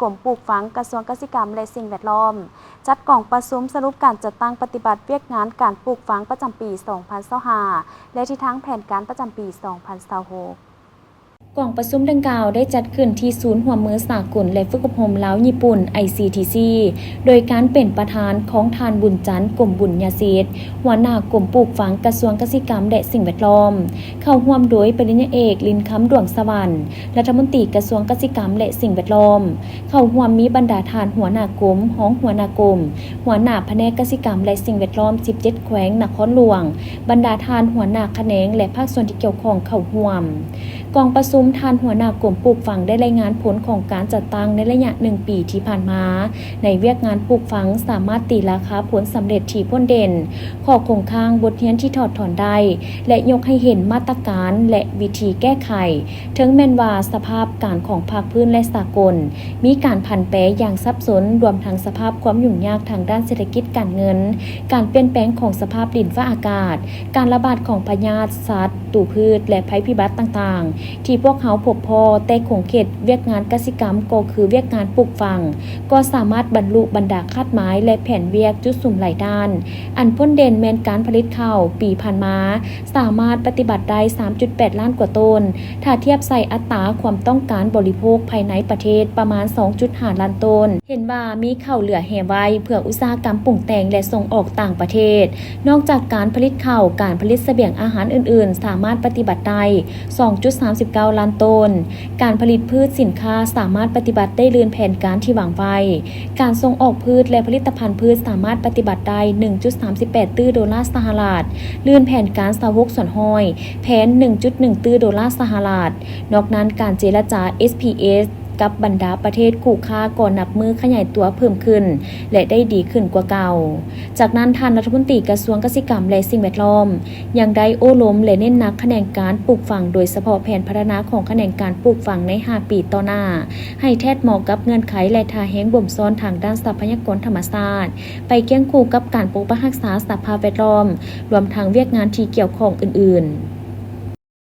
ກົມປູກຝັງ ກະຊວງກະສິກຳ ແລະ ສິ່ງແວດລ້ອມ ຈັດກອງປະຊຸມສະຫຼຸບການຈັດຕັ້ງປະຕິບັດວຽກງານການປູກຝັງປະຈຳປີສອງພັນຊາວຫ້າ ແລະ ທິດທາງແຜນການປະຈຳປີສອງພັນຊາວຫົກ. ກອງປະຊຸມດັ່ງກ່າວໄດ້ຈັດຂຶ້ນທີ່ສູນຮ່ວມມືສາກົນ ແລະ ຝຶກອົບຮົມລາວຍີ່ປຸ່ນ ໄອຊີທີຊີ ໂດຍການເປັນປະທານຂອງທ່ານ ບຸນຈັນ ກົມບຸນຍາສິດ ຫົວໜ້າກົມປູກຝັງ ກະຊວງກະສິກຳ ແລະ ສິ່ງແວດລ້ອມ, ເຂົ້າຮ່ວມໂດຍປະລິນຍາເອກ ລິນຄຳ ດວງສະຫວັນ ລັດຖະມົນຕີກະຊວງກະສິກຳ ແລະ ສິ່ງແວດລ້ອມ, ເຂົ້າຮ່ວມມີບັນດາທ່ານຫົວໜ້າກົມ, ຮອງຫົວໜ້າກົມ, ຫົວໜ້າພະແນກກະສິກຳ ແລະ ສິ່ງແວດລ້ອມສິບເຈັດແຂວງນະຄອນຫຼວງ, ບັນດາທ່ານຫົວໜ້າຂະແໜງ ແລະ ພາກສ່ວນທີ່ກ່ຽວຂ້ອງເຂົ້າຮ່ວມ. ກອງປະຊຸມ ທ່ານຫົວໜ້າກົມປູກຝັງໄດ້ລາຍງານຜົນຂອງການຈັດຕັ້ງໃນໄລຍະໜຶ່ງປີທີ່ຜ່ານມາ ໃນວຽກງານປູກຝັງ ສາມາດຕີລາຄາຜົນສຳເລັດທີ່ພົ້ນເດັ່ນ, ຂໍ້ຄົງຄ້າງ, ບົດຮຽນທີ່ຖອດຖອນໄດ້ ແລະ ຍົກໃຫ້ເຫັນມາດຕະການ ແລະ ວິທີແກ້ໄຂ, ເຖິງແມ່ນວ່າສະພາບການຂອງພາກພື້ນ ແລະ ສາກົນ ມີການຜັນແປຢ່າງສັບສົນ, ລວມທັງສະພາບຄວາມຫຍຸ້ງຍາກທາງດ້ານເສດຖະກິດການເງິນ, ການປ່ຽນແປງຂອງສະພາບດິນຟ້າອາກາດ, ການລະບາດຂອງພະຍາດສັດ, ຕູພືດ ແລະ ໄພພິບັດຕ່າງໆ ທີ່ພວກເຮົາພົບພໍ້, ແຕ່ຂົງເຂດວຽກງານກະສິກຳກໍຄືວຽກງານປູກຝັງ ກໍສາມາດບັນລຸບັນດາຄາດໝາຍ ແລະ ແຜນວຽກຈຸດສຸມຫຼາຍດ້ານ. ອັນພົ້ນເດັ່ນແມ່ນການຜະລິດເຂົ້າ ປີຜ່ານມາ ສາມາດປະຕິບັດໄດ້ສາມຈຸດແປດລ້ານກວ່າໂຕນ, ຖ້າທຽບໃສ່ອັດຕາຄວາມຕ້ອງການບໍລິໂພກພາຍໃນປະເທດປະມານສອງຈຸດຫ້າລ້ານໂຕນ, ເຫັນວ່າມີເຂົ້າເຫຼືອແຮ່ໄວ້ເພື່ອອຸດສາຫະກຳປຸງແຕ່ງ ແລະ ສົ່ງອອກຕ່າງປະເທດ. ນອກຈາກການຜະລິດເຂົ້າ, ການຜະລິດສະບຽງອາຫານອື່ນໆ ສາມາດປະຕິບັດໄດ້ສອງຈຸດສາມສິບເກົ້າລ້ານໂຕນ, ການຜະລິດພືດສິນຄ້າສາມາດປະຕິບັດໄດ້ລື່ນແຜນການທີ່ວາງໄວ້. ການສົ່ງອອກພືດ ແລະ ຜະລິດຕະພັນພືດສາມາດປະຕິບັດໄດ້ໜຶ່ງຈຸດສາມສິບແປດຕື້ໂດລາສະຫະລັດ, ລື່ນແຜນການຊາວຫົກສ່ວນຮ້ອຍ, ແຜນໜຶ່ງຈຸດໜຶ່ງຕື້ໂດລາສະຫະລັດ. ນອກນັ້ນ, ການເຈລະຈາ ເອສພີເອສ ກັບບັນດາປະເທດຄູ່ຄ້າກໍນັບມື້ຂະຫຍາຍຕົວເພີ່ມຂຶ້ນ ແລະ ໄດ້ດີຂຶ້ນກວ່າເກົ່າ. ຈາກນັ້ນ, ທ່ານລັດຖະມົນຕີກະຊວງກະສິກຳ ແລະ ສິ່ງແວດລ້ອມ ຍັງໄດ້ໂອ້ລົມ ແລະ ເນັ້ນໜັກຂະແໜງການປູກຝັງ, ໂດຍສະເພາະແຜນພັດທະນາຂອງຂະແໜງການປູກຝັງໃນຫ້າປີຕໍ່ໜ້າ ໃຫ້ແທດເໝາະກັບເງື່ອນໄຂ ແລະ ທ່າແຮງບົ່ມຊ້ອນທາງດ້ານຊັບພະຍາກອນທຳມະຊາດ, ໄປຄຽງຄູ່ກັບການປົກປັກຮັກສາສະພາບແວດລ້ອມ, ລວມທັງວຽກງານທີ່ກ່ຽວຂ້ອງອື່ນໆ.